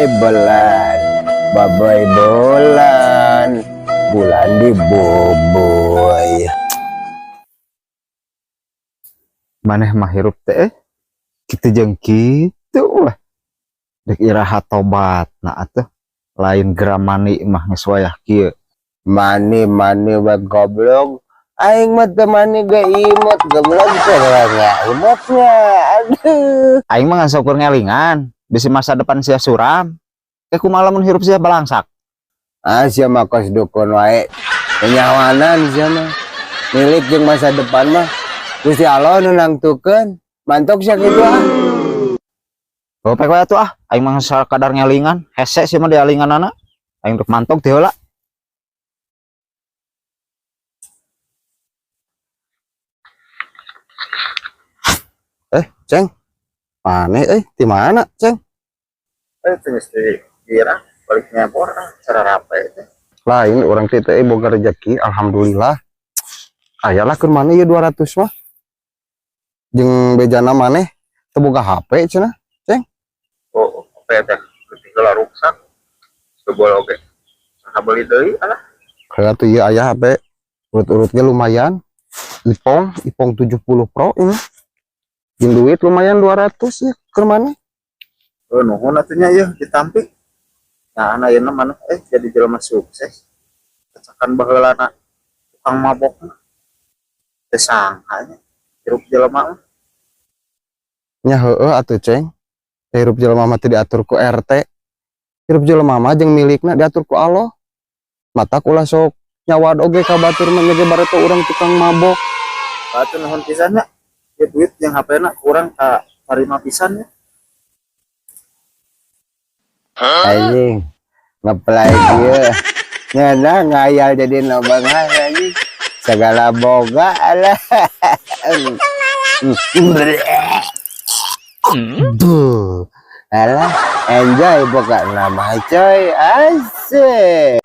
Babai bulan, babai bulan, bulan di boboy. Maneh mah hirup teh kitu jeung kitu lah. Dek iraha tobat nah atuh lain gramani mah geus wayah kieu. Mani mani we goblok. Aing mah teu mani ge imut goblok teh imutnya. Aduh. Aing mah ngan saukur ngelingan, bisi masa depan sia suram. Ke kumaha lamun hirup sia balangsak? Ah, sia mah kos dukun wae. Kenyawanan sia mah. Milik jeung masa depan mah Gusti Allah nu nangtukeun. Mantok sia kitu ah. Oh, pek wae atuh ah, aing mah sakadar ngelingan, hese sia mah dialinganana. Aing rek mantog teh heula. Ceng. Maneh di mana, Ceng? Teu geus kira balik nyebor ah, cara rape teh. Lain urang teh teh boga rezeki, alhamdulillah. Aya lah keur maneh ieu 200 mah. Jeung bejana maneh teu boga HP cenah. Oh, apa teh? Ketinggalan ruksak. Sebol oge. Saha beuli deui alah. Kayak tuh ieu aya HP urut-urut ge lumayan. Ipong, Ipong 70 Pro ini. Jeung duit lumayan 200 ya keur maneh. Oh, nuhun atuh nya ieu ditampi. Nah, anak ayeuna maneh jadi jelema sukses. Kecakan baheulana tukang mabok mah. Teu sangka nya hirup jelema mah. Nya heueuh atuh, Ceng. Hirup jelema mah teu diatur ku RT. Hirup jelema mah jeung milikna diatur ku Allah. Matak ulah sok nyawad oge ka batur mah nya ge bareto urang tukang mabok. Atuh nuhun pisan nya. Ya duit jeung HP-na kurang ka tarima pisan nya. Anjing. Ngeplay kieu. Ngeunah ngayal jadi lobangan anjing. Segala boga alah. Duh. Alah, enjoy pokokna mah coy. Asik.